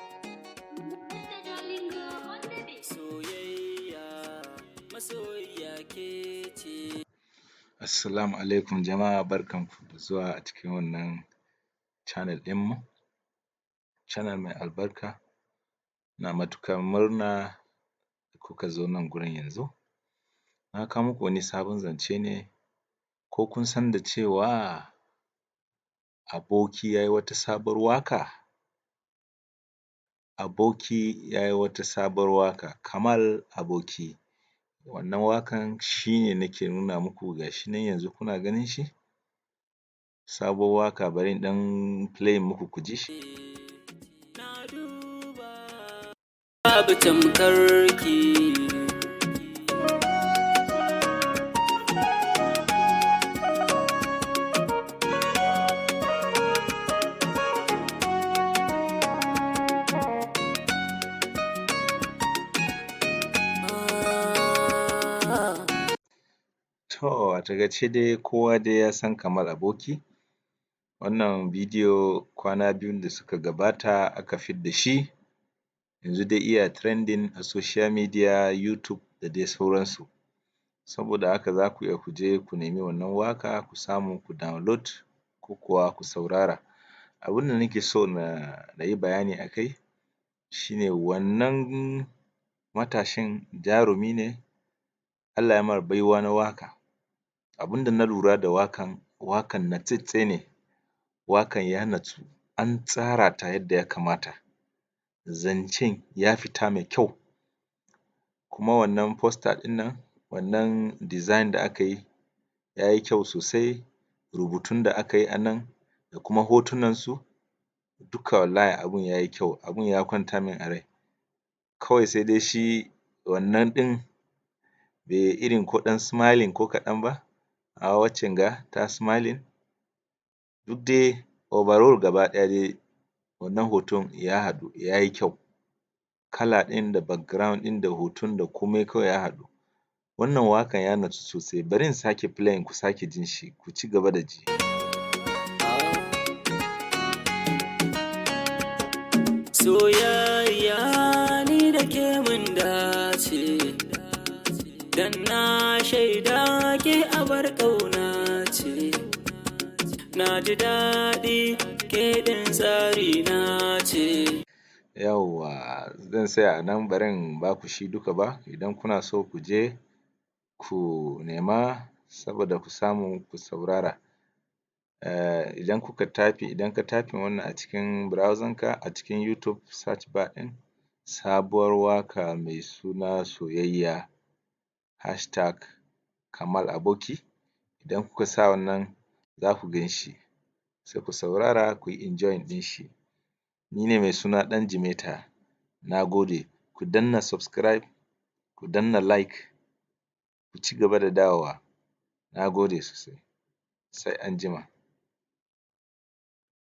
Mr. Jalingo on the beat. Soyayya, masoyiya ke ce. Assalamu alaikum jama'a, barkanku da zuwa a cikin wannan channel ɗinmu, channel mai albarka. Ina matuƙar murna da kuka zo nan gurin yanzu. Na kawo muku wani sabon zance ne, ko kun san da cewa Aboki ya yi wata sabuwar waƙa? Aboki ya yi wata sabuwar waƙa, Kamal Aboki. Wannan waƙan shi ne nake nuna muku ga shi nan yanzu kuna ganin shi, sabuwar waƙa, bari in ɗan playing muku ku ji shi. Na duba, babu tamkar ki. To, a taƙaice dai kowa dai ya san Kamal Aboki. Wannan bidiyo kwana biyun da suka gabata aka fidda shi, yanzu dai iya trending a social media, youtube da dai sauransu. Saboda haka za ku iya ku je ku nemi wannan waƙa ku samu ku download ko kuwa ku saurara. Abin da nake so na yi bayani a kai shi ne wannan matashin jarumi ne, Allah ya mar baiwa na waƙa. Abin da na lura da waƙan, waƙan natsattse ne, waƙan ya natsu, an tsara ta yadda ya kamata, zancen ya fita mai kyau, kuma wannan poster ɗin nan, wannan design da aka yi ya yi kyau sosai, rubutun da aka yi a nan da kuma hotunansu duka wallahi abin ya yi kyau, abin ya kwanta min a rai. Kawai sai dai shi wannan ɗin bai yi irin ko ɗan smiling ko kaɗan ba, amma waccen ga ta smiling, duk dai overall gaba ɗaya dai wannan hoton ya haɗu ya yi kyau, colour ɗin da background ɗin da hoton da komai kawai ya haɗu. Wannan waƙan ya natsu sosai, bari in sake playing ku sake jin shi, ku cigaba da ji. Soyayya ni da ke mun dace, dan na shaida ke abar ƙauna ce. Na ji daɗi ke ɗin tsari na ce. Yawwa, zan tsaya a nan ba zan ba ku shi duka ba, idan kuna so ku je ku nema saboda ku samu ku saurara. Idan kuka typing, idan ka typing wannan a cikin browser ka a cikin youtube search bar ɗin, sabuwar waƙa mai suna soyayya #KamalAboki, idan kuka sa wannan za ku gan shi, sai ku saurara ku yi enjoying ɗin shi. Ni ne mai suna Ɗan Jimeta, na gode. Ku danna subscribe, ku danna like, ku ci gaba da dawowa. Na gode sosai, sai anjima.